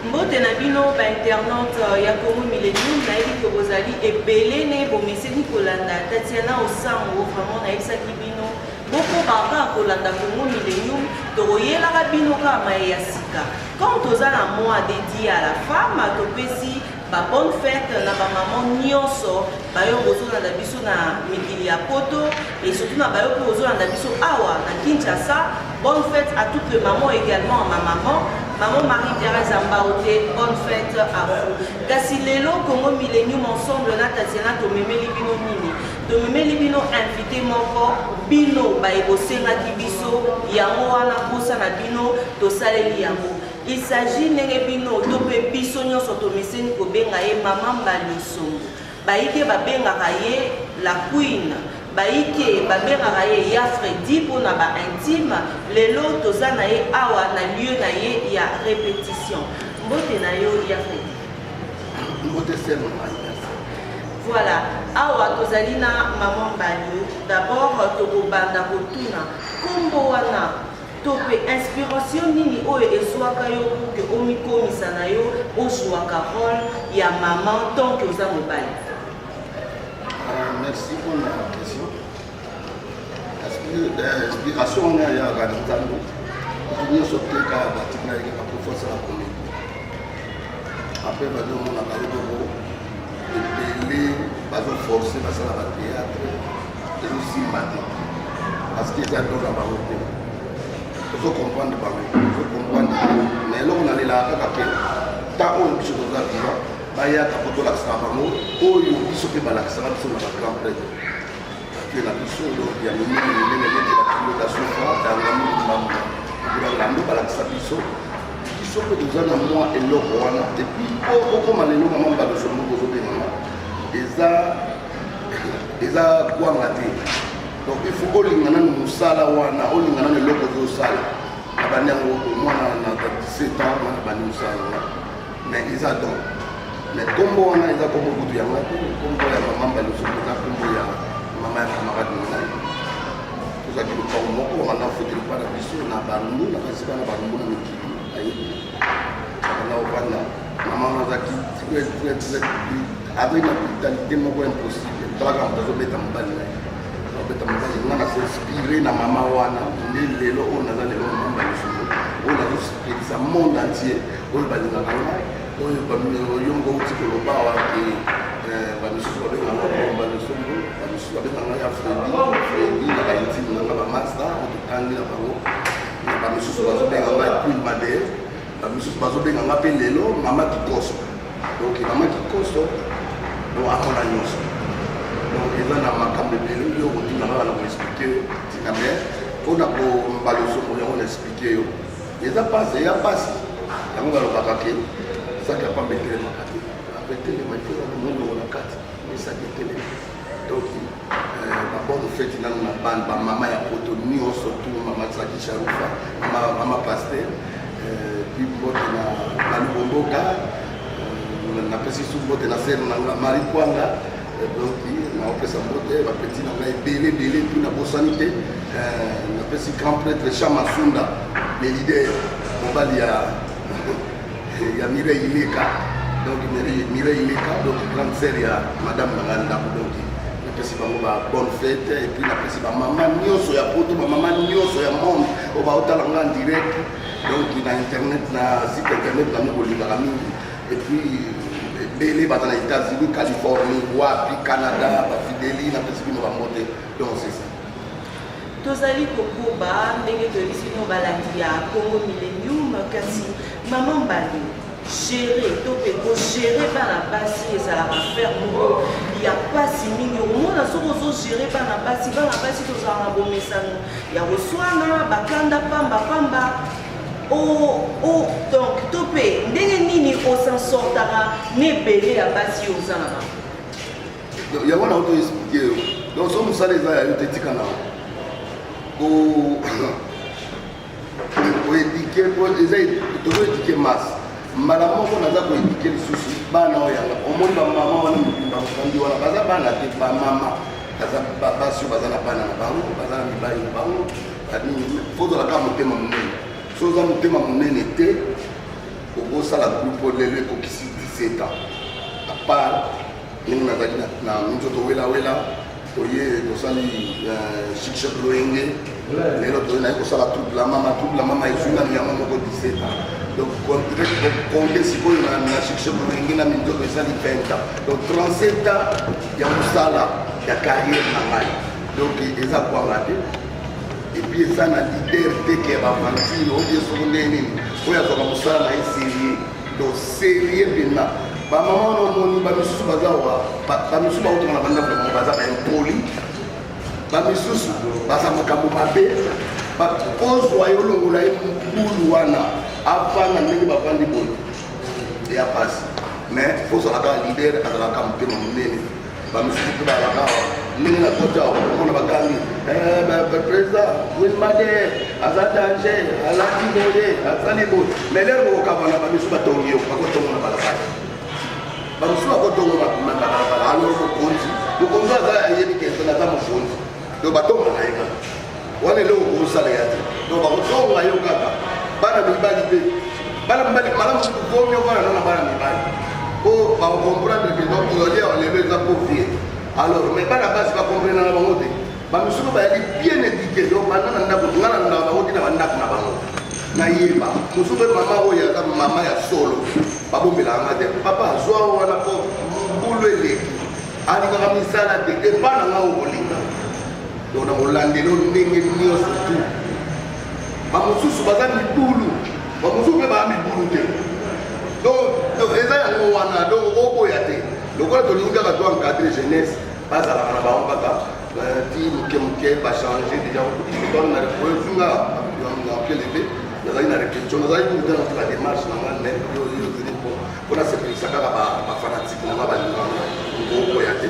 Mbote na bino ba internautes ya Congo Millennium, nayebi ke bozali ebele ne bomeseni kolanda Tatiana Osango. Vraiment nayebisaki bino bokoba kaka kolanda Congo Millennium, tokoyelaka bino kaka maye ya sika. Comme toza na mois dédié à la femme, topesi ba bonne fête na ba maman nyonso bayo bozolanda biso na mikili ya poto et surtout na bayo mpe bozolanda biso awa na Kinshasa. Bonne fête à toutes les mamans, également à ma maman, maman Marie-Thérèse Ambaote, bonne fête à vous. Kasi lelo Congo Millennium ensemble na Tatiana tomemeli bino nini? Tomemeli bino invité moko, bino baye bosengaki biso yango wana, posa na bino tosaleli yango. Il s'agit, ndenge bino to mpe biso nyonso tomeseni kobenga ye, mama Mbali Nsombo. Bayike babengaka ye la Queen, bayike babengaka ye ya Fredi mpona baintime. Lelo toza na ye awa na lieu na ye ya répétition. Mbote na yo, ya Fredi. Mbote selo ngai, merci. Voilà, awa tozali na mama Mbali. D'abord tokobanda kotuna nkombo wana to mpe inspiration nini oyo ezwaka yo pour ke omikomisa na yo ozwaka rôle ya mama tant que oza mobali. Merci mpona question. Inspiration wana eyaka na Nzambe. Moto nyonso te kaka batika ye kaka po asala comédie. Après bazomonaka ye bongo, ebele bazoforce basala bathéâtre, ezosimba te parce que eza don na bango te. Ozocomprendre bango, ozocomprendre te. Mais eloko nalelaka kaka ke temps oyo biso toza vivant, bayaka po tolakisaka bango oyo biso mpe balakisaka biso na bagrand prêtre te na biso ya minene minene, neti bakilo sufa danga mbamba ngando balakisa biso. Biso mpe toza na mwa eloko wana. Et puis po okóma lelo mama Mbaloso moko ozobenganga, eza kwanga te. Donc il faut olinga nanu mosala wana, olinga nanu eloko ozosala. Abandi yango mwana na 17 ans wana, abandi mosala wana, mais eza don. Mais nkombo wana eza nkombo kutu yanga te. Nkombo ya mama Mbaloso eza nkombo ya mama ya camarade na ngai. Tozalaki lopango moko, bamanda foteli mpa na biso na Barumbu, na kasi bana Barumbu na mikili ayebi banda ovanda. Mama wana azalaki très très très, azali na brutalité moko impossible. Talaka moto azobeta mobali na ye, azobeta mobali. Nga na s'inspire na mama wana nde lelo oyo naza lelo mama Mbaloso oyo nazosepelisa monde entier oyo balingaka ngai. Oyo yongo outi koloba awa ke bamisusu babenganga Mbaloso, bamisusu babenganga ya Fredi, Fredi na baintime nanga, bamaster oyo totangi na bango. Bamisusu bazobenga ngai Queen Made, bamisusu bazobenga nga mpe lelo mama Kikoso. Donc mama Kikoso, donc amona nyonso. Donc eza na makambo ebele oyo kotuna kaka na koexpliquer yo ntina, mais mpona kombala osongo yango na expliquer yo, eza pasi, eya pasi. Yango balobaka ke saki ya pamba etelemaka te. Apa etelema, etelema mondongo na kati, esaki etelema. Donc babonne fête nanu na bana bamama ya poto nyonso tu, mama Saki Sharufa, mama pasteur, puis mbote na Lubomboka. Napesi su mbote na sere nanga Marie Kwanga. Donc naopesa mbote bapeti na ngai ebele ebele, puis nabosani te, napesi grand prêtre Chama Sunda, le leader, mobali ya Mireille Ileka. Donc Mireille Ileka, donc grande sœur ya madame na ngai ndako. Donc napesi bango ba bonne fête et puis napesi bamama nyonso ya poto, bamama nyonso ya monde oyo baotala nga en direct, donc na internet, na site internet bango bolingaka mingi. Et puis ebele baza na États-Unis, Californie, wapi, Canada, bafideli, napesi bino bambote. Donc c'est ça. Tozali kokoba ndenge toyebisi bino, balandi ya Congo Millennium. Kasi mama Mbali, gérer to mpe kogérer bana basi ezalaka affaire moko ya mpasi mingi. Omona soki ozogérer bana basi, bana basi tozala na bomesano ya koswana, bakanda pamba pamba. O donc to mpe ndenge nini osansortaka na ebele ya basi oyo oza na bango? Yango na oto expliquer yo. Donc so mosala eza ya yo te, tika na koéduquer. Eza tozoéduquer masse mbala moko, naza koéduquer lisusu bana oyo yanga. Omoni bamama wana mobimba bafandi wana, baza bana te, bamama baza basi oyo baza na bana na bango, baza na mibali na bango. Banini, faut ozala kaka motema monene. So oza motema monene te, osala groupe oyo lelo ekokisi 17 ans à part ndenge nazalaki na nzoto welawela toye tosali euh, chic loyenge lelo toye naye kosala trouble la mama trouble la mama ezwi nanu yango moko 17 ans donc compte sikoyo na chic loyenge na minzoto esali 20 ans donc 37 ans ya mosala ya carrière na ngai donc eza kwanga te epuis eza na leader te ke ya baventure obie soko ndenge nini oyo azwaka mosala na ye sérieux donc sérieux mpenza bamama wana omoni bamisusu baza wa bamisusu bautaka na bandako na bango baza baimpoli bamisusu baza makambo mabe kozwa yo longola ye mobulu wana afanda ndenge bafandi boye eya mpasi mais fozalaka leader azalaka motema monene bamisusu mpe bazalaka awa ndenge na koti awa omona bagangi eh, président wilmade aza danger alati boye asali boye mais lere bokokabana bamisusu batongi yo bakotongo na balabala bamisusu bakotongo na balabala alors mokonzi mokonzi aza ayebi ke aza mokonzi donc batonga na ye kaka wana eloko kosala ya te donc bakotonga yo kaka bana mibali mpe bana mibali malamu komi okona nona bana mibali po bakokomprendre ke donc ozali awa lelo eza po vie alors mais bana basi bakomprena na bango te bamisusu bayali bien éduqué donc banda na ndako nga na ndako bango tina bandako na bango nayeba mosusu mpe mama oyo aza mama ya solo babombelaka nga te papa zwa wana po mbulu eleki alingaka misala te epa na nga okolinga donc na kolandela ndenge nyonso tu bamosusu baza mibulu bamosusu mpe baa mibulu te donc eza yango wana donc okoboya te lokola tolingi kaka to encadre jeunesse bazalaka na bango kaka euh, ti moke moke bachange déjà osunga na pied levé nazali na répétition nazali kuta na ba démarche na nga mais mpo nasepelisa kaka bafanatike na nga balingaka okoboya te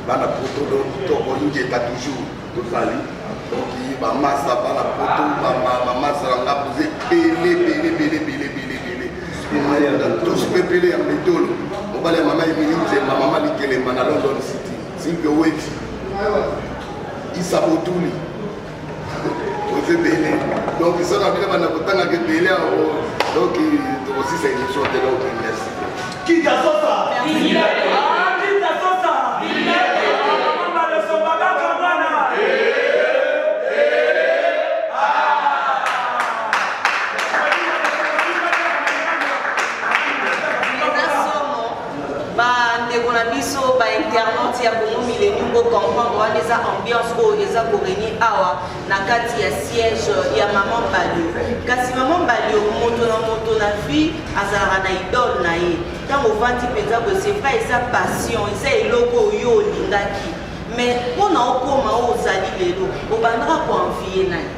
bana poto donc kitoko ingeta toujours tozali donc bamasa bana poto bamasa na nga boza ebele ebele ebele ebele ebele ebele tous pepele ya metolo mobali ya mama emili nzemba mama likelemba na london city silvio weti isa botuli oza ebele donc soki na bino banda kotangaka ebele yango donc tokosisa émission te donc merci kita sosa ah, kita sosa mama lesoba kaka mwana eza somo bandeko na biso bainternaute ya congo millennium bocomprendre wana eza ambiance oyo eza korenie awa na kati ya siège ya mama mbalio kasi mama mbalio moto na moto na vie azalaka na idole na ye ntango ovandi mpenza boye c'est vrai eza passion eza eloko oyo olingaki mais mpo na okoma oyo ozali lelo obandaka koenvie nani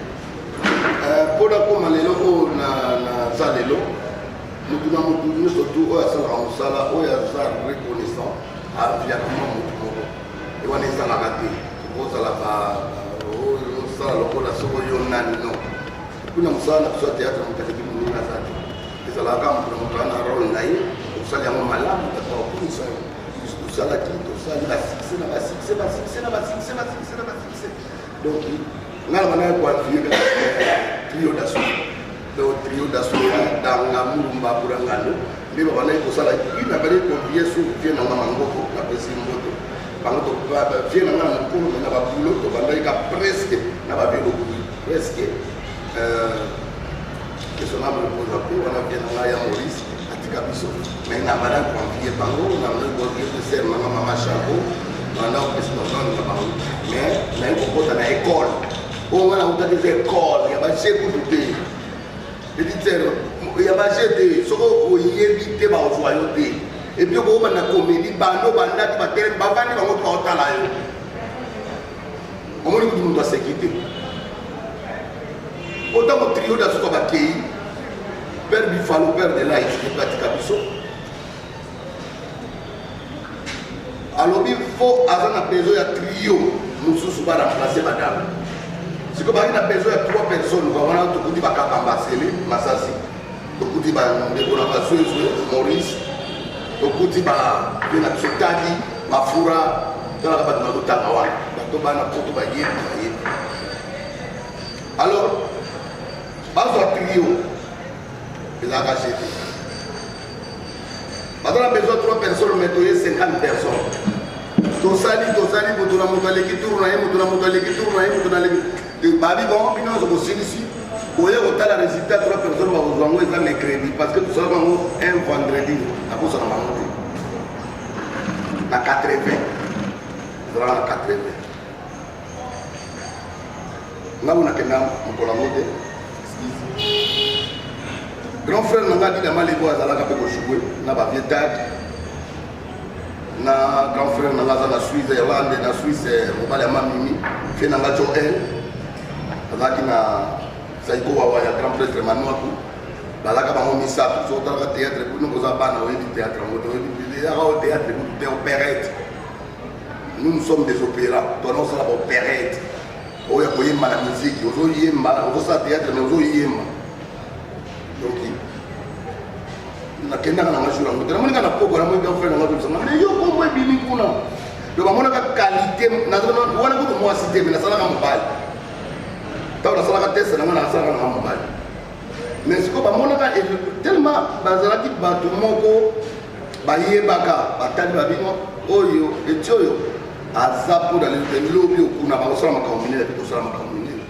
euh, mpo nakoma lelo oyo naza lelo Moto na moto nyonso tu oyo asalaka mosala oyo aza reconnaissant aviaka mwa moto moko e wana ezalaka te okozala osala lokola soko yo nani no kuna mosala na biso ya théâtre moto akebi moninga aza te ezalaka moto na moto ana role na ye osali yango malamu bato bakokumisa yo biso tosalaki tosali basuccès na basuccès basuccès na basuccès basuccès na basuccès donc ngai na bandaki koanvie kaka trio d'assaut donc trio d'assaut ya danga mulumba burangano nde babandaki kosala epuis nabandaki koanvie sur vie na nga mangoko napesi mbote bango vie na nga na mokolo me na babulo tobandaki ka presque na bavie lokui presque euh, que son âme repose en paix wana vie na ngai ya maurice atika biso mais na banda koanvie bango na bandaki koanvie mpe sere nanga mama chapeau banda kopesa bango na bango mais naye kokota na école oyo ngai nautaki eza école ya baje kutu te editer ya baje te soki oyebi te bakozwa yo te epuis okokoma na comédie bando bandaki batelemi bavandi bango to baotala yo omoni kutu moto aseki te po ntango trio na suka bakei père bifalo père de light epatika biso alobi fo aza na besoin ya trio mosusu baremplace madame sikoyo bazali na besoin ya trois personnes wana tokuti bakakambasele masasi tokuti bandeko na bazwezwe maurice tokuti ba na biso tadi mafura talaka bato nazotanga wana bato bana poto bayebi bayebi alors bazwa trio ezalaka jete. personnes, mais toye 50 personnes. Tosali, tosali, moto na moto aleki tour na ye, moto na moto aleki tour na ye, moto na aleki. Babi bon, bino nyonso bosilisi, boye kotala résultat. 3 personnes bakozwa yango, eza mercredi, parce que tosalaka yango un vendredi. Nakosaka bango te na 80, ezalaka na 80. Ngai nakenda mokolo yango te. Grand frère na ngai Dida Malebo azalaka mpe kojouer na bavieux tag na grand frère na ngai aza na Suisse, Irlande, na Suisse, mobali ya Mamimi fe na ngai Joel azalaki na Saiko Wawa ya grand prêtre Manuaku. Bazalaka bango misato. So otalaka théâtre kuna, koza bana, oyebi théâtre yango te, oyebi yaka o théâtre kutu te, opérette. Nous, nous sommes des opéras. Tona osala baopérette oyo ya koyemba na musique, ozoyemba, ozosala théâtre, mais ozoyemba. Donc nakendaka nanga jour yango te. Namoni kaka na poko, namoni grand frère nanga tobisanga, mais yo kombo ebimi kuna. Donc bamonaka qualité wana. Kutu mwasi te, mais nasalaka mobali. Ntango nasalaka test nanga, nasalaka nanga mobali, mais sikoyo bamonaka tellement bazalaki bato moko bayebaka, batali babino oyo eti oyo aza mpona lelo te, lobi okuna bakosala makambo minene mpe kosala makambo minene.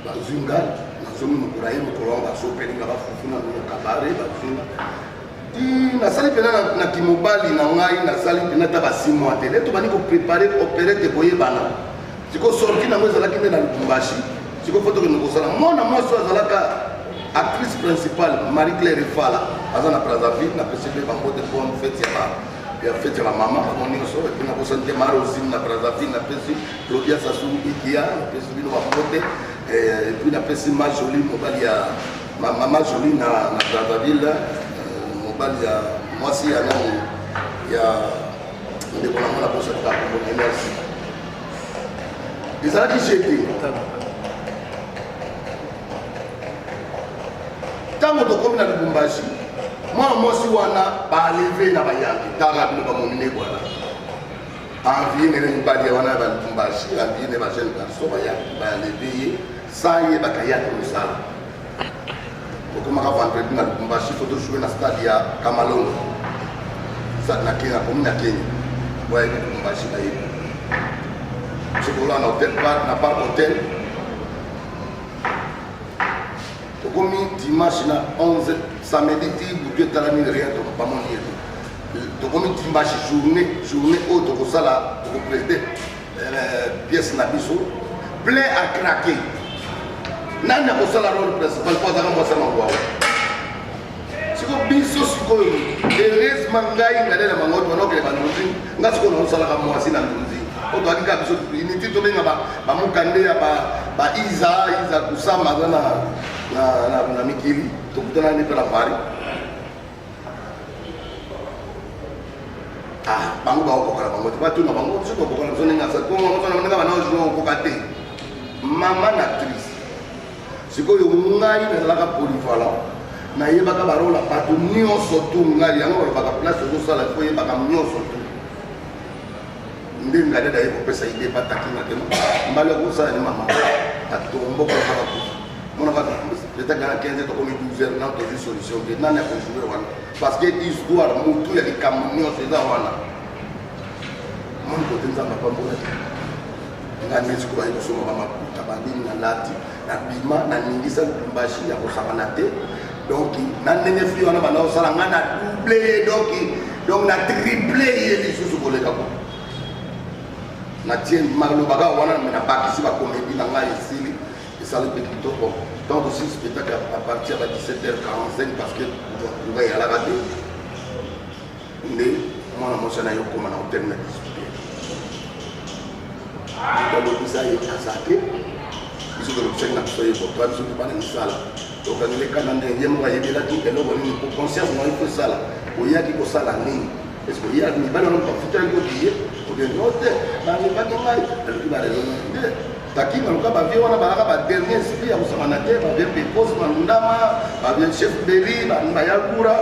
Bazwi ngai, nazongi mokolo aye, mokolo wango basopelinga bafufu na kabare. Bazwi nga ti nasali mpena na kimobali na ngai, nasali mpena ata ba 6 mois te. Nde tobandi kopréparer opérette koyebana. Siko sortie nango ezalaki nde na Lubumbashi. Siko faut tokende kosala. Mwana mwasi oyo azalaka actrice principale, Marie Claire Efala, aza na Brazzaville. Napesi mpe bango te po fête ya fête ya bamama bango nyonso. Et puis nakosani te Marosine na Brazzaville, napesi Claudia Sasu Ikia, napesi bino bango te. Et puis napesi Ma Joli, mobali ya Mama Joli na Brazzaville, mobali ya mwasi ya nani ya ndeko na mwana posa kombo na ye. Merci. Ezalaki jeté. Ntango tokomi na Lubumbashi, mwana mwasi wana baleve na bayangi tanga bino bamomine wana envie nene mibali wana ya balubumbashi, envie ne bajeune garçon bayangi baleve ye sans yebaka yaki mosala. Tokomaka vendredi na Lubumbashi, faut tojouer na stade ya Kamalongo na Kenya, komi na Kenya. Boyebi Lubumbashi, bayebi sokola na hotel, na Park Hotel. Tokomi dimanche na 11, samedi ti butu etalami, rien, bamoni ye te. Tokomi dimanche, journée oyo tokosala, tokopréside pièce na biso, plein à craquer. Nani akosala rôle principal? Po azaka mwasi ya mangwawa. Siko biso sikoyo, heureusement ngai ngalela bango wana okende bandunzi. Nga sikoyo naosalaka mwasi na ndunzi oyo toyaki kaka biso initi, tobenga bamokande ya baiza iza kusama aza na mikili, tokutana nde mpe na Paris. Ah, bango baokoka na bango te, batuna bango biso tokoka na biso ndenge asali ndenge bana ojouer, okoka te mama na actrice. Sikoyo ngai nazalaka polyvalent, nayebaka barôle ya bato nyonso tu. Ngai yango balobaka place ozosala faut oyebaka nyonso tu. Nde ngai nde aye kopesa idée, batakinga te mbali ya kosala ni mama atomboko kaka kufa monaka peut-être na 15, tokomi 12 heures, na tozwi solution te. Nani akojouer wana? Parce que histoire motu ya likambo nyonso eza wana. Moni kote Nzambe apambolaki nga nde sikoyo baye kosomba bamaputa banini, nalati, nabima, naningisa Lubumbashi ya kosakana te. Donc na ndenge fille wana banda kosala, nga na double ye, donc na triple ye lisusu koleka ko natie malobaka wana. Me nabakisi bacomédie na ngai, esili, esali mpe kitoko. Donc aussi spectacle à partir ya 17h45, parce que courant eyalaka te. Nde mwana mwasi na ye okóma na hotel na 18 h, alobisa ye aza te. Biso tolobisaki na biso ye botoa biso tobana misala, tokangeli kanda ndenge ye moko ayebelaki eloko nini po conscience na ye po esala. Oyaki kosala nini? Est ce que oyaki mibali wana bafutelaki obiye obien no te? Balobaki ngai aluki baraison nde takinga luka bavieux wana balaka badernier esprit ya kosangana te, bavieux Pepos Malundama, bavieux Chef Beri, bayakura.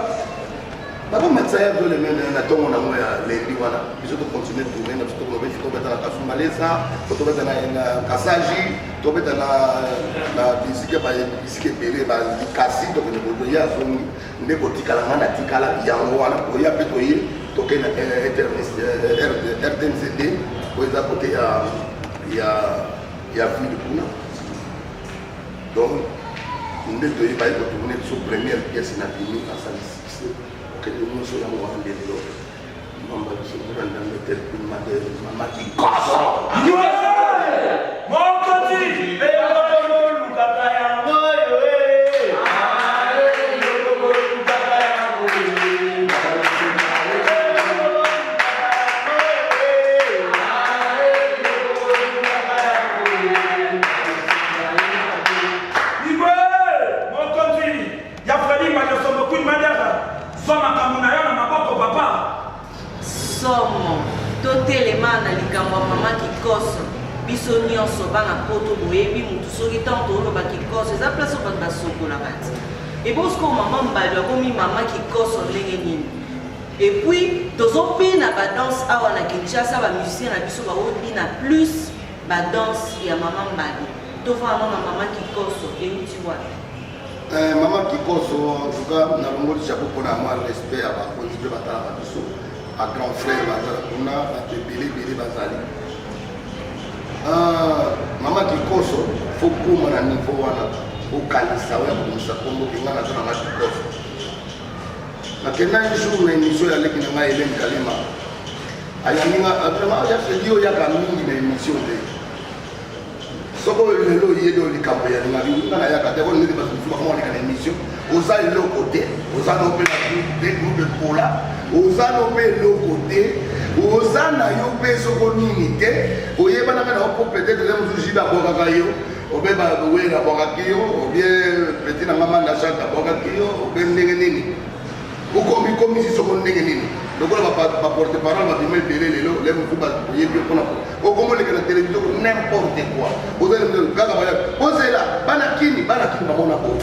Bakomatisa ye avion le même na ntongo nango ya lundi wana, biso tocontinue tourne na biso, tokoloba ifo tobeta na Kasumbalesa, fo tobeta na Kasaji, tobeta na bisika bisika ebele balikasi, tokende boye. Ye azongi nde kotikala, nga natikala yango wana koya mpe toye tokende na RTNCD oyo eza kote ya ville kuna. Donc nde toyebaki kotourne biso première pièce na bimi, asali succès, okende nyonso yango wana nde lelo mamba biso kuna ndambe tel mama Kikoso. Mokonzi eloko bolukaka yango oyo eh. Eloko bolukaka yango eh. Eloko bolukaka yango eh. Eloko bolukaka yango eh. Igwe mokonzi ya Fredi Mbanyosombo Queen Madiaka, zwa makambo na yo na maboko papa. Somo totelema na likambo ya mama Kikoso. Biso nyonso bana Poto boyebi mutu soki ntango tooloba Kikoso eza place oyo bato basokolaka ti ebosiko. Mama Mbali akomi mama Kikoso ndenge nini? Et puis tozobina badanse awa na Kinshasa, bamusicien na biso baobina plus badanse ya mama Mbali. Tovanda na mama Kikoso euti wapi? Mama Kikoso, en tout cas nalongoli chapeau mpona mwa respect ya bakonzi mpe batalaka biso, ba grand frère bazala kuna, bato ebele ebele bazali. Mama Kikoso, fo koma na niveau wana okanisa oyo akobimisa kombo ke ngai naza nanga Kikoso. Nakenda un jour na émission ya leki na ngai Helene Kalema, ayambi nga, ya Fredi, oyaka mingi na émission te, soko oyo lelo oyebi oyo likambo ya lingabi nga nayaka te oyo ndenge bato mosusu bakoma koleka na émission. Oza eloko te, oza no mpe na groupe te, groupe epola, oza no mpe eloko te, oza na yo mpe soko nini te, oyebanaka na yo mpo peut-être le mosusu jibe abwakaka yo, obe bawera abwakaki yo, obie petit na nga Manda Chante abwakaki yo, obe ndenge nini okomi komisi soko ndenge nini lokola baporte parole babima ebele lelo, le mosusu oyebi yo mpona okomoleka na télévision, n'importe quoi. Ozali kaka baya ozela bana Kini, bana Kini bamona boye,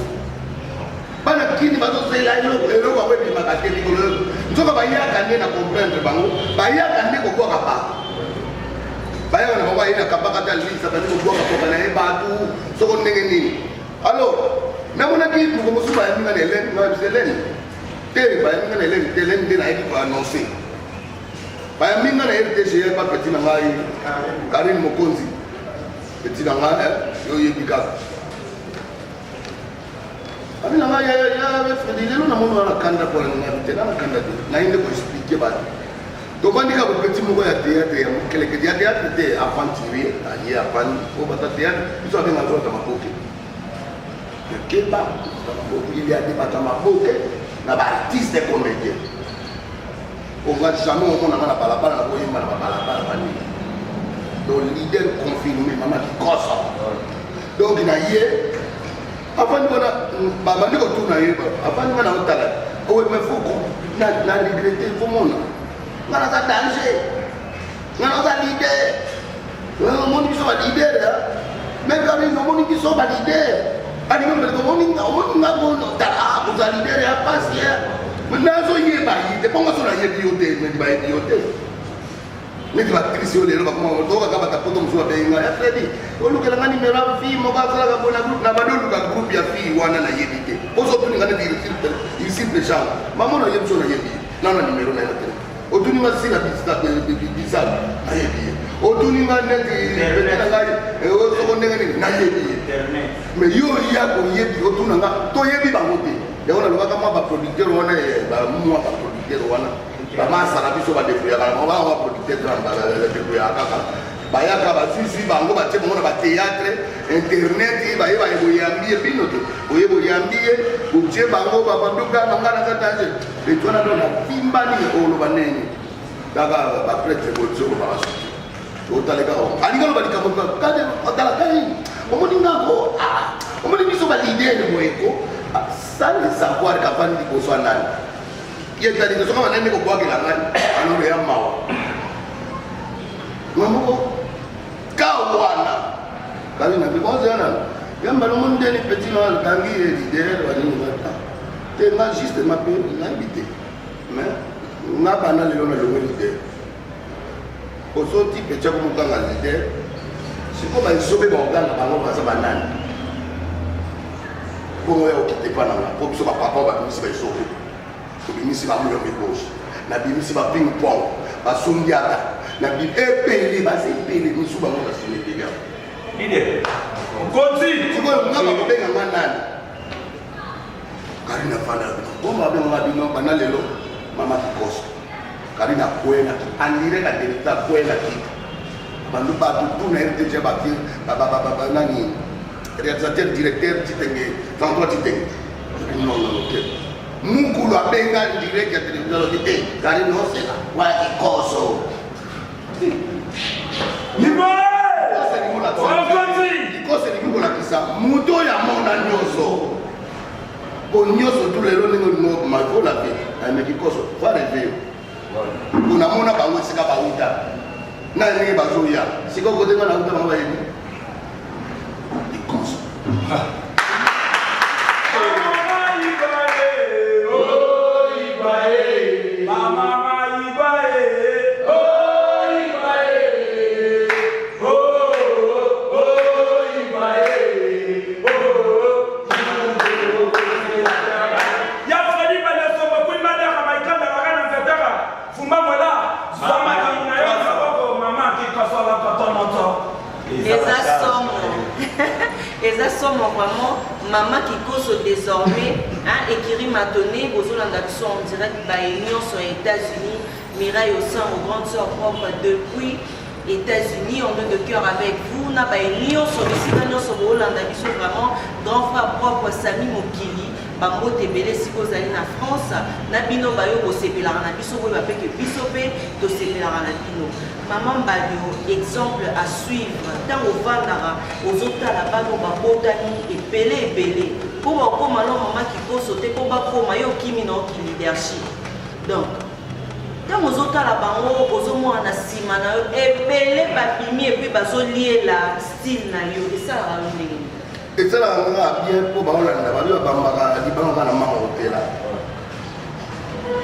bana Kini bazozela eloko, eloko yango ebimaka te likolo. Nzoka bayaka nde na comprendre bango, bayaka nde kobwaka bato, bayaka na bango, aye na kabaka te, alisa bandi kobwaka bwaka na ye bato soko ndenge nini. Alors namonaki moko mosusu bayambi nga na Helene, nga biso Helene te, bayambi nga na Helene te, Helene nde nayebi koannonce. Bayambi nga na RTG ba petit na ngai Karine Mokonzi, petit na ngai yo oyebi kaka abi na ngai ya Fredi. Lelo namoni wana kanda mpo na ngai te, na kanda te, naye nde koexplike bato. Tovandi kaka petit moko ya théâtre, ya mokelekete ya théâtre te, aventurier, aye avandi po bata théâtre biso abenga azwata maboke yakeba maboke. Il y a des bato ya maboke na baartiste comédien. Onga jamais omonanga na balabala na koyemba na babalabala banini. Donc leader confirmé mama Kikoso. Donc na ye avandi wana, babandi kotuna ye, avandi wana otala oyo, mais faut na regrette, faut mona nga naza danger, nga naza leader. Omoni biso baleader, mais Karine, omoni biso baleader alingi omoni nga, omoni nga bono tala koza leader ya pasi, nazoyeba ye te mpongo so nayebi yo te, neti bayebi yo te, neti baactrice oyo lelo bakoma tokaka batapoto mosusu babengi ngai ya Fredi, olukela nga nimero ya fille moko asalaka bona groupe na bandi oluka groupe ya fille wana, nayebi te poso otuni nga neti Ursule Pechanga, mama nayebi so nayebi ye nana nimero na ye na telefone. Otuni nga Sila Bisala, nayebi ye. Otuni nga neti pete na ngai soko ndenge nini, nayebi ye. Mais yo ya koyebi otuna nga, toyebi bango te. Yango nalobaka mwa baproducteur wana, mwa baproducteur wana bamasala biso badébrouillaka na bango, bana baproducteur badébrouillaka kaka, bayaka basisi bango, batie bango na bathéâtre internet, baye baye boyambi ye bino te, boye boyambi ye, botie bango babanduka na nga naza danger eto wana. Do nafimba nini oloba ndenge kaka baprêtre bozolobaka soki otale kaka alingi aloba likambo kade otala kai omoni ngako, omoni biso baleader boyeko sans le savoir kavandi liboso ya nani ye talinga soka banani kobwakela ngai alors ya mawa nga moko ka wana kali na bikonzi wana ya mbala omoni ndeni petit na akangi ye leader banini te, nga justement mpe nayebi te mais Nga banda lelo na longwe leader. Ozoti petit akomi koganga leader. Sikoyo ba esobe bakoganga bango baza banani? Bongo ya okite epa na nga po biso ba papa babimisi ba esobe. Tobimisi ba muyombe gauche. Nabimisi ba ping pong, ba sundiata, na bi ebele baza ebele misu bango na sima ebele awa. Leader. Mokonzi. Sikoyo nga bakobenga nga nani? Karine afanda na bino bomba abenga bino banda lelo mama kikoso Karine akwei na kiti andire na delita akwei na kiti bandu bato tu na RTG baki nani réalisateur directeur Titenge 33 Titenge non non ok mukulu abenga direct ya télévision alobi eh Karine osela wana kikoso Kikoso elingi kolakisa moto oyo amona nyonso po nyonso tu lelo ndenge olingi obima il faut la vie mais kikoso va reve yo po namona bango esika bauta na ndenge bazoya sikoyo kote nga nauta bango bayebi kikoso. Eza somo. Eza somo vraiment. Mama Kikoso désormais, hein, écurie Matone, bozolanda biso en direct baye nyonso ya États-Unis, Mireille Osango, grande sœur propre depuis États-Unis, on est de cœur avec vous, na baye nyonso bisika nyonso bolanda biso vraiment, grand frère propre Sami Mokili, bambote ebele esika ozali na France, na bino bayo bosepelaka na biso boyeba pe ke biso pe tosepelaka na bino. Maman Mbalio exemple à suivre tango ovandaka ozo tala bana oyo babotami ebele ebele po bakoma no maman kikoso te po bakoma yo okimi na yo ki leadership donc tango ozo tala bango ozo mona na sima na yo ebele babimi epuis bazo liela style na yo esalaka yo ndenge nini? Esalaka nga bien po baolanda babi babambaka libanga kaka na manga kotela.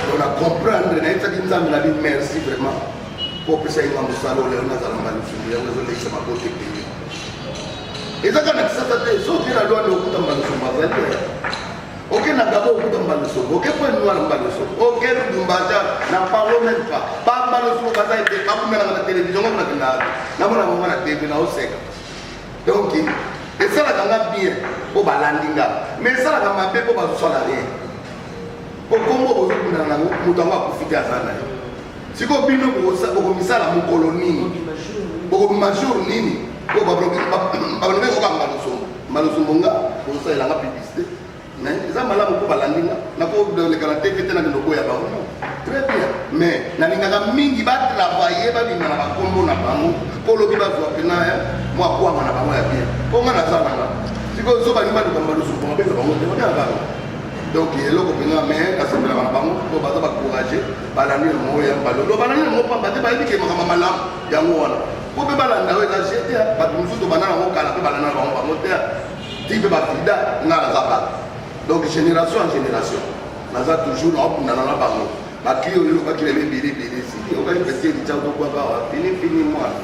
Donc na comprendre nayebisaki Nzambe na bi merci vraiment po opesaki nga mosala oyo lelo nazala mbala lisumu yango ezoleisa mabota ebele. Eza kaka na Kisasa te, soki oke na Luanda okuta mbala lisumu azali oke na Gabon okuta mbala lisumu, oke Pointe Noire mbala lisumu, oke Lubumbashi na parlo même pas ba mbala lisumu baza ebele bakumelaka na télévision nga nakendaka namona bango na TV naoseka. Donc esalaka nga bien po balandi nga mais esalaka mabe po bazosala rien. Po kombo bozobundana nango moto yango akufi te aza na ye. Sikoyo bino bokomisala mokolo nini? Bokobima jour nini? Po balobi koka mbalosombo mbalosombo nga bozosalela nga publicité mais eza malamu mpo balandi nga nakoleka na tv te nakende oboya bango non très bien mais nalingaka mingi batravaille babima na bakombo na bango mpo lobi bazwa mpena mwa kwanga na bango ya bien mpo nga naza nanga sikoyo so balingi baluka mbalosombo babenga bango te babengaka Donc eloko mpenza mais nasepelaka na bango mpo baza ba courage balandi na bango ya balolo balandi na bango pamba te bayebi ke makambo malamu yango wana mpo mpe balanda oyo eza je te bato mosusu tobanda nango kala mpe balanda na bango bango te ti mpe bafida nga naza kaka donc génération en génération naza toujours naobundana na bango bakli oyo bakili ebele ebele esili okaki pete litya otokwaka awa fini fini mwana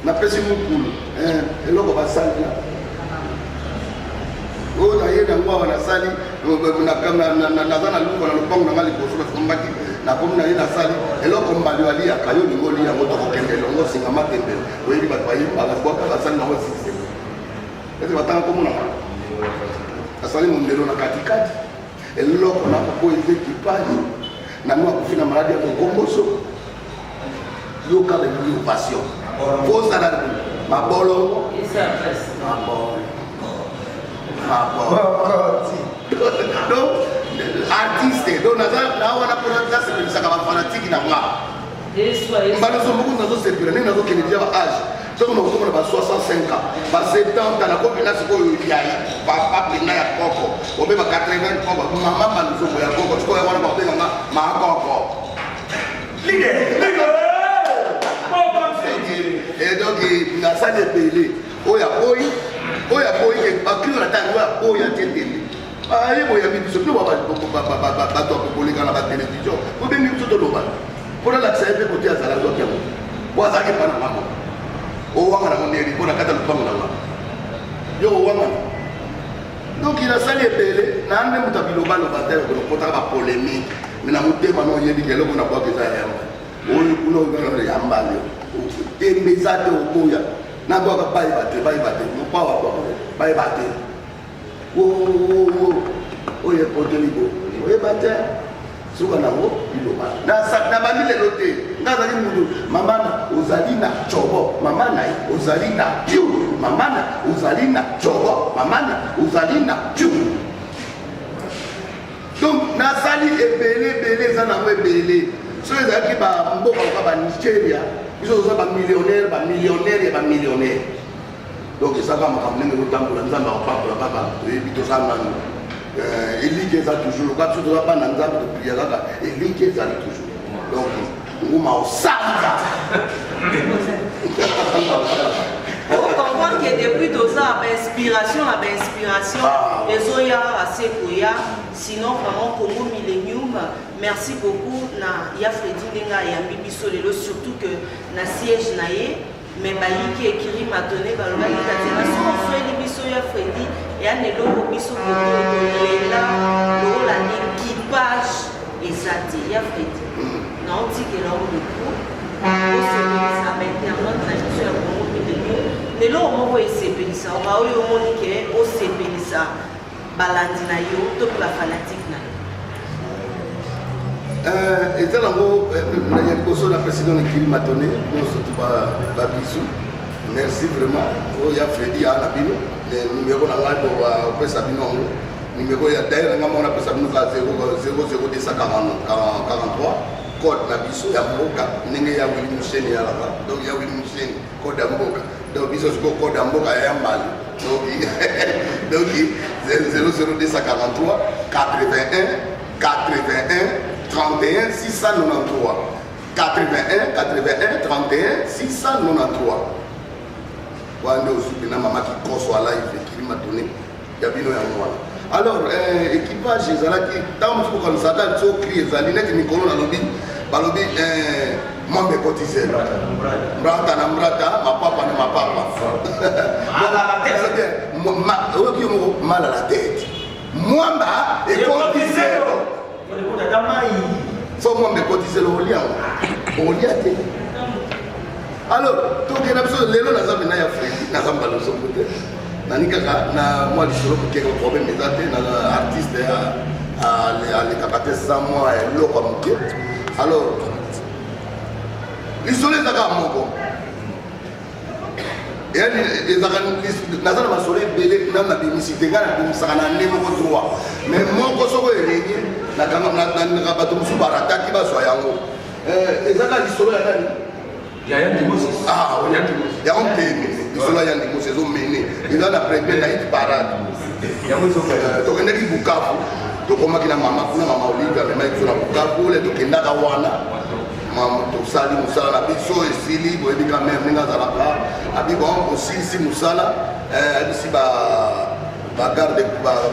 napesi mokulu eh, eloko basali na oyo naye nango awa nasali naza na luka na lopango na nga liboso nasombaki nakomi na ye nasali eloko mbali aliyaka yo olingi olia yango tokokende elongo singa matembele oyebi bato bayembaka bwaka basali nango sikse ete batanga komona nga asali mondelo na katikati eloko nakoboya eza ekipage nango akufi na maladi ya mokomboso yoka balingi ovation ozala mabolongo mabolongo donc artiste donc naza na wana mpona nasepelisaka bafanatiki na nga mbala so moko nazosepela ndenge nazokende deja ba age soki nakozomona ba 65 ans ba 70 ans nakomi na sikoyo ya papa mpena ya koko obe ba 80 koko mama maluzombo ya koko sikoyo yango wana bakobenga nga makoko Et donc nasali ebele oyo aboyi oyo aboyi bakilo na ntango oyo aboyi atie tembe aye boyambi biso bino bato ya kokoleka ye mpe kote azala azwaki yango po azalaki epa na nga moko. Owanga nango ndenge mpo na kati ya lopango na nga yo owangana. Donc nasali ebele na nde moto ya bilobaloba te, okotaka bapolémique, me na motema na oyebi ke eloko na bwaka eza ya yamba oyo kuna oyo yamba yo tembe eza te, oboya nabwaka bayeba te, bayeba te, mopawa bwaka bayeba te, oyo ekoteli bo oyeba te, suka nango liloba. Nabandi lelo te, nga azali mutu. Mama na ozali na cobo, mama na ye ozali na piu, mama na ozali na cobo, mama na ozali na piu. Donc nasali ebele ebele, eza nango ebele. Soki ezalaki bamboka loka banigeria, biso toza bamillionnaire, bamillionnaire ya bamillionnaire. Donc ezaka makambo ndenge ezotambola, Nzambe akopambola kaka, toyebi toza nanu, eliki eza toujours loka biso toza bana Nzambe, topria kaka, eliki ezali toujours. Donc nguma osanza. Ocomprendre que depuis toza bainspiration na bainspiration ezoya kaka se koya. Sinon vraiment, Congo Millennium, merci beaucoup na ya Fredi ndenge ayambi biso lelo, surtout que na siège na ye. Mais bayiki ekiri matone, balobaki Tatiana soki osweli biso ya Fredi eya na eloko biso koto tolela lokola équipage eza te. Ya Fredi, naotikela o micro, osepelisa bainternaute na biso ya Congo Millennium na eloko moko esepelisa oka oyo omoni ke osepelisa balandi na yo to mpe bafanatike na yo. Eza nango ya liboso, napesi nano ekili matone nyonso tu babisu, merci vraiment. Oyo ya Fredi aa na bino numero na ngai, opesa bino yango numero ya daire na ngai moko, napesa bino ka 00243, code na biso ya mboka, ndenge ya Wili Musheni yalaka. Donc ya Wili Musheni, code ya mboka. Donc biso sikoyo code ya mboka ya Yambali. Donc 00243 81 81 31 693, 81 81 31 693 wana nde ozwi mpena mama kikoso alive ekili matone ya bino yango wana. Alors équipage ezalaki ntango mosusu kokanisaka so cri ezali neti mikolo nalobi, balobi mwambe ekoti zelo, mbrata na mbrata, mapapa na mapapa. Oyoki yo moko, mal à la tête, mwamba ekoti zelo. So mwamba ekoti zelo, olia yango, olia te. Alors tokenda biso lelo, naza mpena ya Fredi, naza mbala osoko te, nani kaka na mwa lisolo moke, problème eza te. Na artiste alekaka te sans mwa eloko ya moke. Alors lisolo eza kaka moko, yani ezaka naza na masolo ebele nanu nabimisi te. Ngai nabimisaka na nde moko droit, mais moko soko erenye nalingaka bato mosusu barataki bazwa yango. Eza kaka lisolo ya nani? Yango mpene lisolo ya Yandi Mosi ezomene, eza na premier na hit parade. Tokendaki Bukavu, tokomaki na mama kuna, mama Olive amemaki biso na Bukavu. Le tokendaka wana, tosali mosala na biso, esili. Boyebi quand même ndenge azalaka, abi bon, osilisi mosala, abisi bagarde,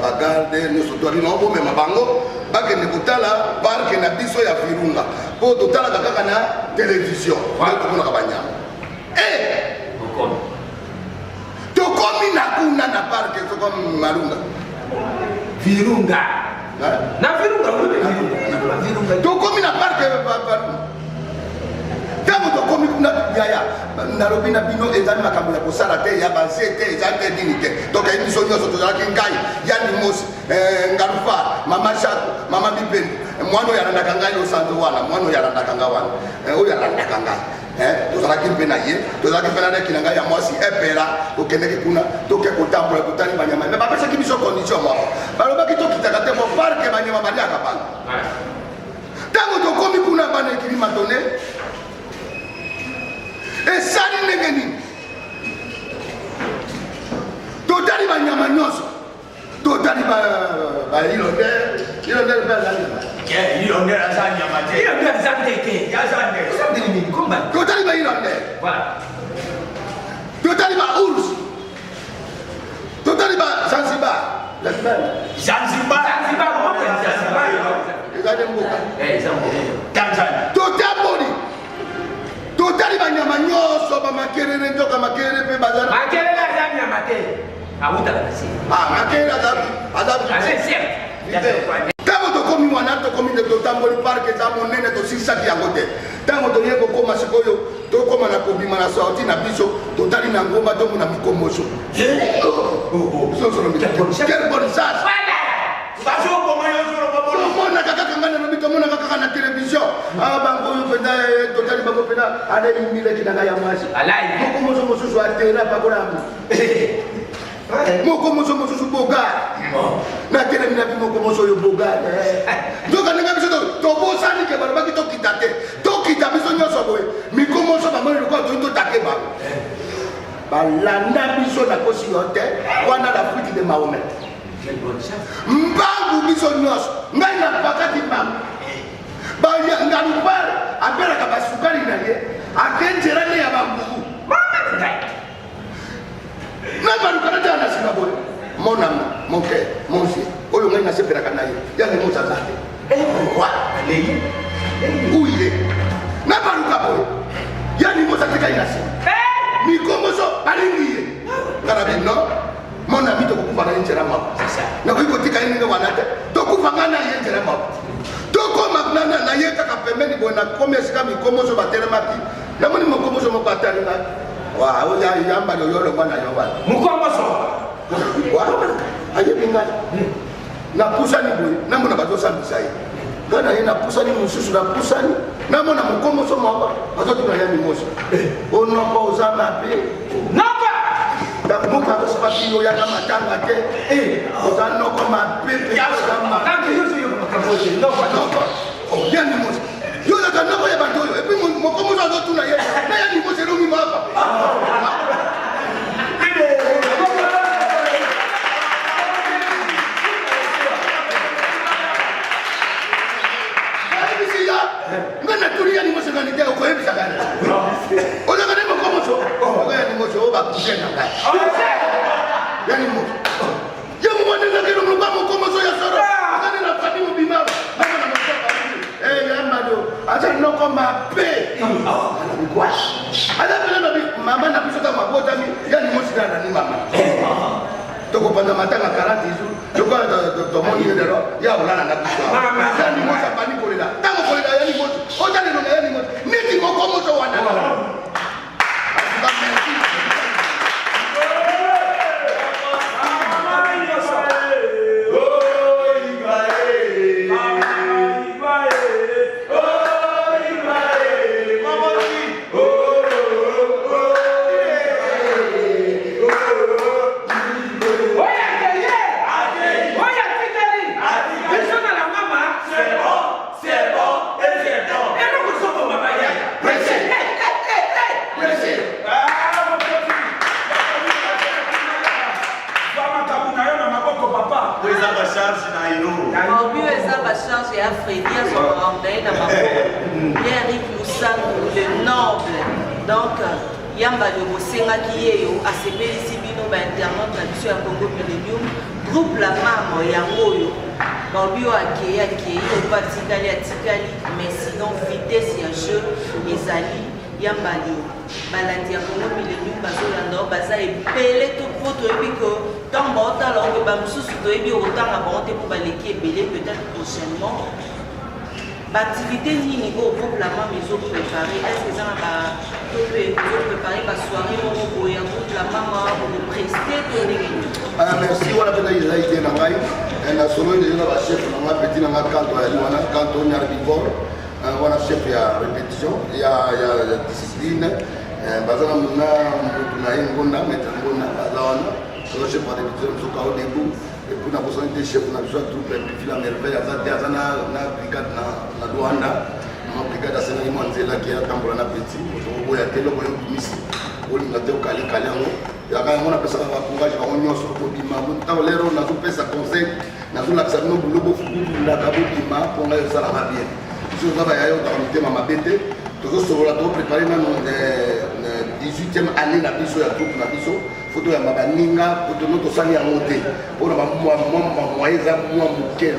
bagarde nyonso to abi nao bomema bango bakende kotala parc na biso ya Virunga, mpo totalaka kaka na télévision nde tomonaka banyama. Tokomi na kuna na parc soko Malunga. Virunga. Na Virunga. Tokomi na parc, ntango tokomi kuna, yaya, nalobi na bino, ezali makambo ya kosala te, ya base te, ezali te nini te. Tokei biso nyonso, tozalaki ngai, Yani Mosi, Ngalufa, mama Jacques, mama Bipendu, mwana oyo alandaka ngai osanzo wana, mwana oyo alandaka ngai wana, oyo alandaka ngai, tozalaki mpe na ye, tozalaki mpe na leki na ngai ya mwasi Epela. Tokendeki kuna, toke kotambola, totali banyama, me bapesaki biso condition moko, balobaki tokitaka te mo parc, banyama baliaka bana. Ntango tokomi kuna, bana ekili matone esali ndenge nini, totali banyama nyonso, totali bahirondelle, hirondelle mpe azali. Hirondelle aza nyama te. Hirondelle aza ndeke. Aza ndeke. Eza ndenge nini komba? Totali bahirondelle, totali baours, totali bazanzibar, Zanzibar. Zanzibar. Zanzibar, mboka ya Zanzibar. Eza nde mboka. Eza mboka. Tanzania. Totamboli. Makelele nzoka makelele mpe baza. Makelele aza nyama te. Awutaka na se. Ah, makelele aza aza. Aza insecte. Ntango tokomi wana, tokomi nde totamboli, parc eza monene, tosilisaki yango te. Ntango toye kokóma sikoyo, tokóma na kobima na sortie na biso, totali na ngomba, tomona mikomboso. Quelle bonne chance! Tomonaka kaka, ngai nalobi, tomonaka kaka na télévision. Ah, bango oyo mpenza, totali bango mpenza, alei mileki na ngai ya mwasi. Moko moso mosusu atela pakola, moko moso mosusu bogar natelemi na bi moko moso oyo bogar. Nzoka ndenge biso tobosani ke balobaki tokita te, tokita biso nyonso boye, mikomoso bamoni lokola toyi totake bango, balanda biso. Nakosi yo te, wana la fuite de Mahomet. Mbangu biso nyonso, ngai napakati mbangu. Ngalupare abelaka basukali na ye, akenjela nde ya bangubu nabaluka natala na nsima boye. Mon ami, mon frère, mon vieux oyo ngai nasepelaka na ye, yango moto aza te. Pourquoi où il est? Nabaluka boye, yani moto atikali na nsima, mikomboso balingi ye. Nga na bi non, mon ami, tokokufa na ye nzela moko, nakoki kotika ye ndenge wana te, tokufa ngai na ye nzela moko. Tokoma na ye kaka pembeni boye, nakomi esika mikomboso batelemaki, namoni mokomboso moko atali ngai: "Wa, oya yamba oyo olongwa na yo wana." Mokomboso. Ayebi ngai. Napusani boye, namona bazosambisa ye, ngai na ye napusani mosusu, napusani, namona mokomboso moko azotuna ya mimoso: "Onoko, oza mabe." Noko. Moko akosopaki oyaka matanga te, oza noko mabe mpe oza mabe. Noko ya mimoso, yo ozaka noko ya bato oyo. Et puis mokomboso azotuna ye na ya mimoso elongi mapa. Ayebisi ya nga, natuli ya limoso ngani te, okoyebisaka ozaka nde mokomoso oyo ya limoso oyo bacousin na ngai ya limoso ye mobandengaki elongo mokomoso ya solo ozali na famille mobima. Bana na mosaka yambado aza noko mabe, aza pena na mama na biso. Ntango abotami ya limosi na nani mama, tokopanza matanga 40 jours lokola tomoni ye lelo ya kolala na biso. Ya limosi abandi kolela, ntango kolela ya limosi, otala elonga ya limosi neti mokomoso wana. Merci. Oyo akeye, oyo atikali biso na la mama. C'est bon, c'est bon et c'est bon. Eloko sokoma baya. Pressé. Pressé. Ah, mokonzi. Zwa makambo na yo na maboko, papa. Po eza bacharge na yo. Baobi oyo eza bacharge ya Fredi, azwaka na ye na maboko. Pierre Lusango le noble, donc yamba lio bosengaki ye yo asepelisi bino bainternaute na biso ya Congo Millennium. Groupe La Mame yango oyo, baobi oyo akei akei, oyo atikali atikali, mais sinon vitesse ya jeu ezali. Yamba lio, balandi ya Congo Millennium bazolanda oyo baza ebele to mpo toyebi ke ntango baotala oyo mpe bamosusu toyebi okotanga bango te mpo baleki ebele. Peut-être prochainement baactivité nini oyo groupe La Mame ezopréparé? Est ce que eza na ba to mpe ozopréparé basoirée moko boye ya groupe La Mama, bokopreste to ndenge nini? Ah, merci. Wana mpenza eza idée na ngai. Na solo déjà na bachef na ngai, petit na ngai Kanto ayali wana, Kanto Nyarbivor wana, chef ya répétition ya discipline. Baza na motu na ye Ngonda, maître Ngonda aza wana, aza chef ya répétition biso kao debout. Et puis nabosani te chef na biso ya troupe Pifi la Merveille, aza te, aza na brigade na Luanda. Ma brigade asengaki mwa nzela ke atambola na petit moto. Oboya te, eloko yo obimisi, olinga te, okalikali yango yaka yango. Napesaka bacourage bango nyonso kobima ntango lero nazopesa conseil, nazolakisa bino bulo bobundaka, bobima mpo ngai osalaka bien. Biso toza bayaya, otaka mitema mabe te, tozosolola, tozoprépare nano 18e année na biso ya troupe na biso. Faut toyamba baninga po tono tosali yango te mpona bamoyen eza mwa moke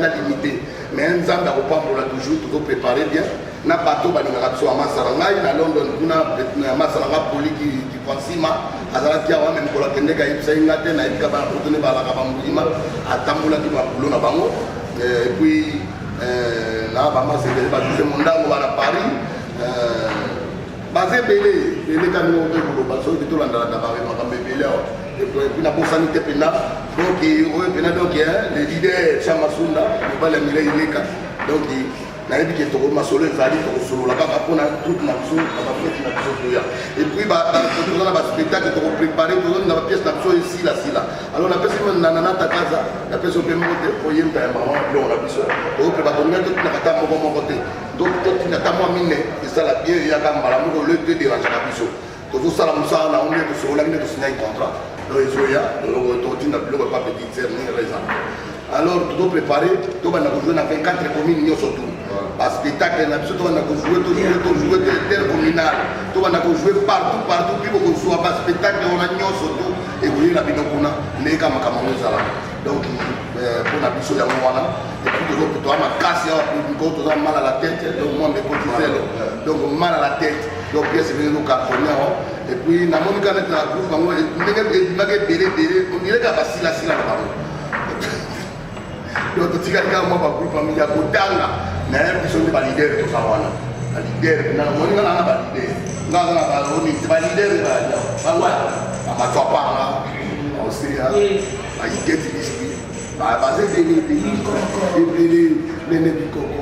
na limité, mais Nzambe akopambola toujours. Tozoprépare bien. Na bato balingaka biso, bamasa na ngai na London kuna, masa na ngai Poli Kifansima azalaki awa, me mokolo akendeki ayebisaki ngai te. Nayebi ka bana poto nde balaka bambulima, atambolaki babulo na bango. Et puis na bamasa ebele, bajose Mondango bana Paris, baza ebele ebele. Kani moko mpe koloba soki tolandalanda makambo ebele awa. Et puis nabosani te mpenza, donc oyo mpenza, donc le leader Chamasunda, mobali ya Mireille Ileka. Donc nayebi ke toko masolo ezali, tokosolola kaka mpona troupe na biso na bafeti na biso toya. Et puis toza na baspectacle tokoprépare, tozolinga bapièce na biso esilasila. Alors napesi na Nana Takaza, napesi mpe moko te oyemba ya mama biloko na biso oyo mpe bato ngai totinaka ata moko moko te, totinda ata mwa mine esala bien, eyaka mbala moko le te dérangeaka biso. Tozosala mosala na ngo nde tosololaki, nde tosignaki contrat, donc ezoya, totinda biloko epa petite sœur ndenge eza. Alors tozoprépare, tobanda kojouer na 24 commune nyonso tu baspectacle na biso, tobanda kojouer, tojouer, tojouer intercommunal, tobanda kojouer partout partout. Mpi bokozwa baspectacle wana nyonso tu ekoyela bino kuna ndenge makambo yango ezalaka. Donc mpona biso yango wana. Et puis toza makasi awa mpo toza mal à la tête, donc mwa mbekoti zelo, donc mal à la tête, donc pièce ebele ezocartonne awa. Et puis namoni kaka neti na groupe bango ndenge ebimaki ebele ebele, ondire kaka basilasila na bango. Donc totikali kaka mwa bagroupe mingi ya kotanga na ye. Biso nde baleader toza wana, baleader namoni nga nanga baleader, nga aza na baoni te, baleader bango bamatwapanga baoseya baiketi bispi baza ebele ebele ebele nene bikoko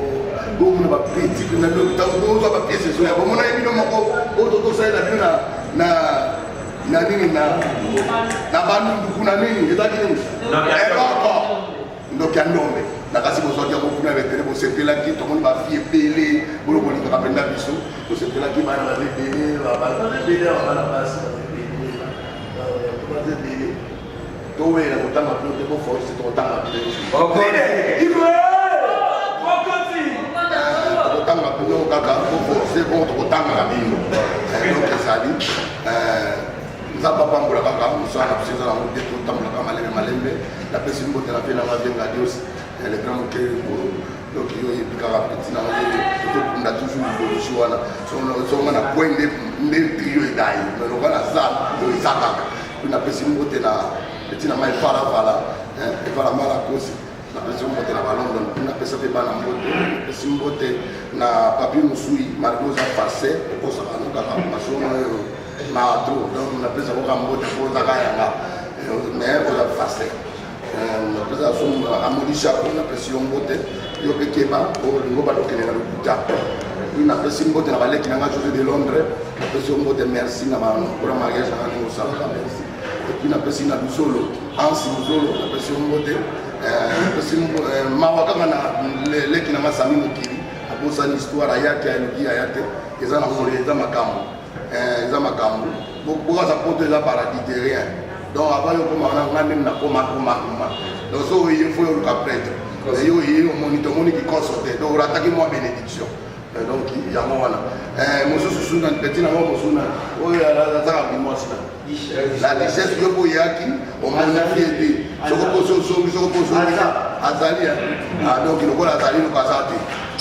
bomona bapeti na ozwa bapièce ezoya, bomona ye bino moko oyo totosalela bino na nini na Bandundu kuna, nini ezalaki nini, eloko ndoki ya ndombe na kasi bozwaki yango kuna betele, bosepelaki. Tomoni bafille ebele bolo bolingaka mpenza biso, tosepelaki. Bana baza ebele, ebele awa, bana basi baza ebele, baza ebele. Towela kotanga bino te, boforce tokotanga bino. Tokotanga bino kaka, boforce bongo, tokotangaka bino. Donc ezali Nzambe apambola kaka mosala na biso, eza nango te, totambolaka malembe malembe. Napesi mbote na mpe nanga Vienga Dios, le grand moke. Donc yo oyebi kaka petit nanga, tokunda toujours idéologie wana. Songa na point nde nde trio edai, mais lokola naza oyo eza kaka. Mpe napesi mbote na petit na ngai Efalavala, Efala Malakosi, napesi mbote na Balondon. Napesa mpe bana mbote, napesi mbote na Papi Mosui, malgré oza farce, okosaka no kaka masomo oyo na trop. Donc napesa koka mbote po ozaka yanga, mais oza farce. Napesa so Amoli Shako, napesi yo mbote, yo mpe keba olingo balokende na lokuta. Puis napesi mbote na baleki nanga José de Londres, napesi yo mbote, merci na mpona mariage nanga ndenge osalaka, merci. Et puis napesi na Luzolo, Ansi Luzolo, napesi yo mbote. Napesi mawa kaka na leki nanga Sami Mokili, abosani histoire, ayaki ayoki aya te. Eza na moli, eza makambo, eza makambo bokaza poto, eza paradis terrien. Donc avant yo koma wana, nga ndenge nakoma koma koma. Donc so oye, fo yoluka prêtre yo oye, omoni te, omoni kikoso te, donc orataki mwa bénédiction. Donc yango wana mosusu su na petit nango mosusu na oyo azaka mwasi na la richesse. Yo mpo oyaki, omoni fie te, soko poso osongi, soko poso azali. Donc lokola azali, loko aza te.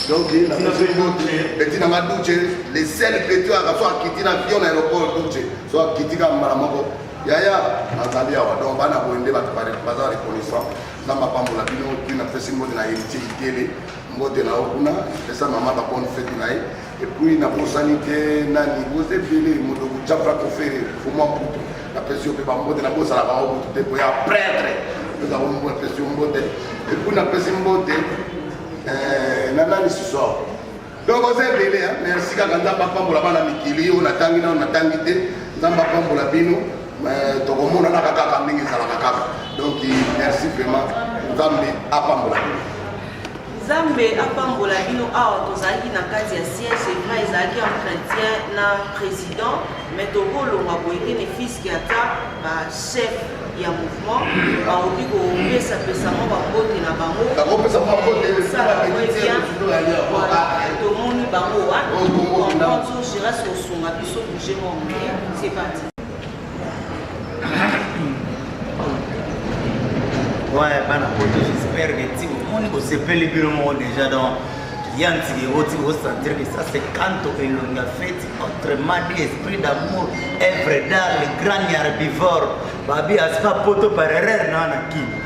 Donc napesi mbote petit nanga Duce, le seul petit oyo so akiti na avion na aéroport, Duce so akiti kaka mbala moko, yaya nazali awa. Donc bana boye nde bato baza reconnaissant. Nzambe apambola bino. Puis napesi mbote na Héritier Ikele, mbote na yo kuna, epesa mama babonne fête na ye. Et puis nabosani te nani, boza ebele, moto Jafra Kofere Fomwa Mputu, napesi yo mpe bambote, nabosana bango butu te po ya prêtre napesi yo mbote. Et puis napesi mbote na nani susu awa. Donc oza ebele, merci kaka. Nzambe apambola bana mikili oyo natangi nano natangi te. Nzambe apambola bino, tokomonanaka kaka ndenge ezalaka kaka. Donc merci vraiment, Nzambe apambola bino. Nzambe apambola bino. Awa tozalaki na kati ya siège, c'est vrai, ezalaki entretien na président, mais tokolongwa boye te ne fiske ata bachef ya mouvement bakoki kopesapesa mwa bambote na bango. Bakopesa mwa mbote. Osala bien. Voilà, tomoni bango wana. So Giras kosunga biso bouge mwa moke, c'est parti. Ouais, bana poto, j'espère que ti bomoni bosepeli bino moko déjà. Donc Yanti oti osentir que ça c'est canto elongi ya feti, autrement dit esprit d'amour, œuvre d'art, le grand herbivore babi aspa poto par erreur na wana kini.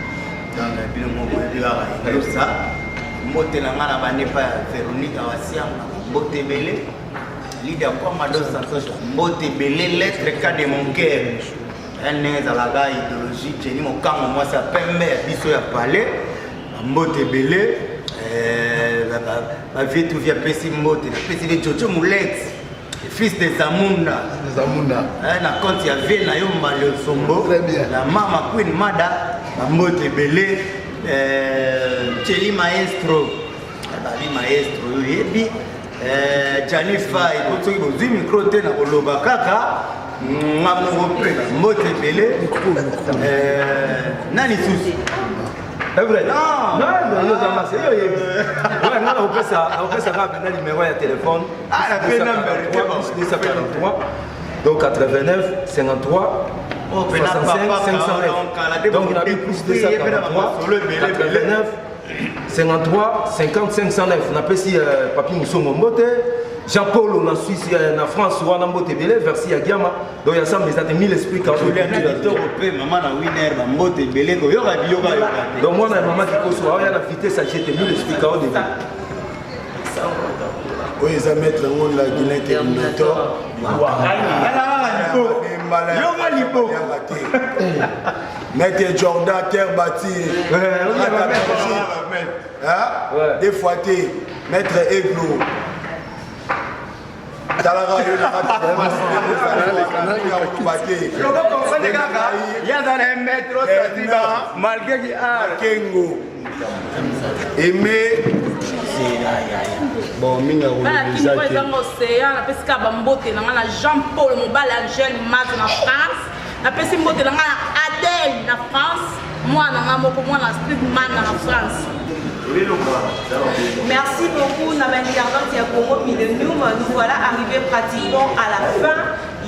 Donc bino moko boyebi kaka elosa mbote na ngai na bande epai ya Véronique Awasianga, mbote ebele. Lydia Kwama dos Santos, mbote ebele. Lettre K de mon cœur, ndenge ezalaka idéologie. Jenny Mokango, mwasi ya pembe ya biso ya palais, mbote ebele. Bavie tuvi apesi mbote, napesi be Jojo Mulex, fils de Zamunda. Zamunda. Na compte ya vie na yo Mbale Osombo. Très bien. Na mama Queen Mada, bambote ebele. Cheli Maestro, babi maestro oyo oyebi, Jani Fai, po soki bozwi micro te na koloba kaka nga moko mpe, mbote ebele. Nani susu? Vrai. Non, non, yo oza masi, yo oyebi. Ouais, nga nakopesa kaka mpenza numéro ya téléphone. Ah, na pe number te, bon. 243, donc 89 53 Oh, pena 65 papa, 509. Donc nabi plus 243 89 53 50 509. Napesi papi Musongo mbote, Jean-Paul na Suisse, na France wana, mbote ebele. Versi ya Giama, donc ya sambe eza te mille esprit. Juliana Kitoko mpe mama na Winer, bambote ebele. Koyoka biyoka yoka te. Donc mwana ya mama Kikoso aoya na vitesse ya jete, mille esprit kao de. Oyo eza maître Ngonda Guilin Terminator. Yoka libo. Maître Jordan terre bâtie des fois te, maître Eglo, talaka yo na te. Okokomprendre kaka ye aza na maître osatiba malgré ki art. Kengo aimé. Bon, mingi Bana akoloba kini eza te. Ezanga océan, napesi kaka bambote na ngai na Jean Paul, mobali Angele Mazo na France. Napesi mbote na ngai na Adele na France, mwana na ngai moko, mwana Steve Mana na France. Merci beaucoup, na internaute ya Congo Millennium. Nous voilà arrivés pratiquement à la fin.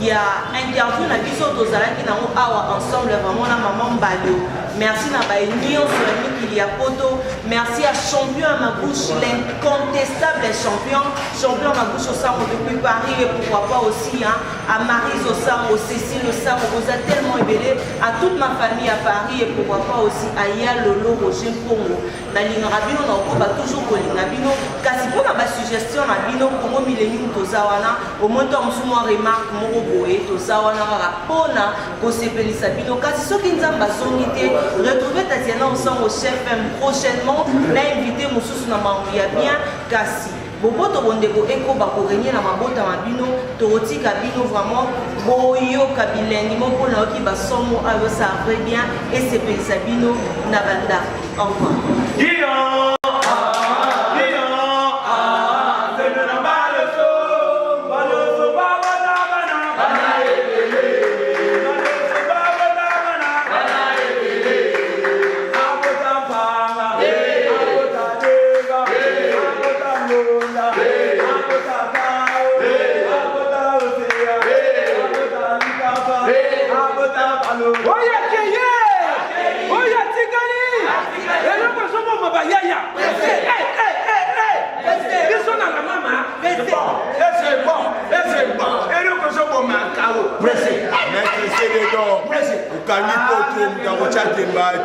Il y a interview na biso tozalaki nango awa ensemble vraiment na maman Mbalio. Merci na baye nyonso ya mikili ya poto. Merci à champion à ma bouche, l'incontestable champion, champion à ma bouche Osango depuis Paris et pourquoi pas aussi, hein, à Marie Osango, Cécile Osango, vous êtes tellement ebele, à toute ma famille à Paris et pourquoi pas aussi à Ya Lolo Roger Pongo. Nalingaka bino, na okoba toujours kolinga bino, kasi mpona basuggestion na bino, Congo Millennium toza wana. Omoi to mosusu mwa remarque moko boye, toza wana kaka mpona kosepelisa bino. Kasi soki Nzambe azongi te, retrouve Tatiana Osango Chef M prochainement na invité mosusu na mambo ya bien. Kasi boboto bondeko ekoba korégner na mabota ma bino. Tokotika bino vraiment boyoka bilengi moko, nayoki basomo oyo ça vrai bien esepelisa bino na bandako. Au revoir. Dion, Dion, c'est le baloso, baloso, babana, bana, bana ebele, baloso, babana, bana, bana ebele, abota mpanga, abota dega, abota ngonda, abota kao, abota osea, abota likapa, abota balo. Oyo akeye, oyo atikali, eloko ezoboma bayaya. Biso na la mama. C'est bon, c'est bon. Eloko ezoboma kao. Maître Cédédor, okangi poto, moto akotya temba te.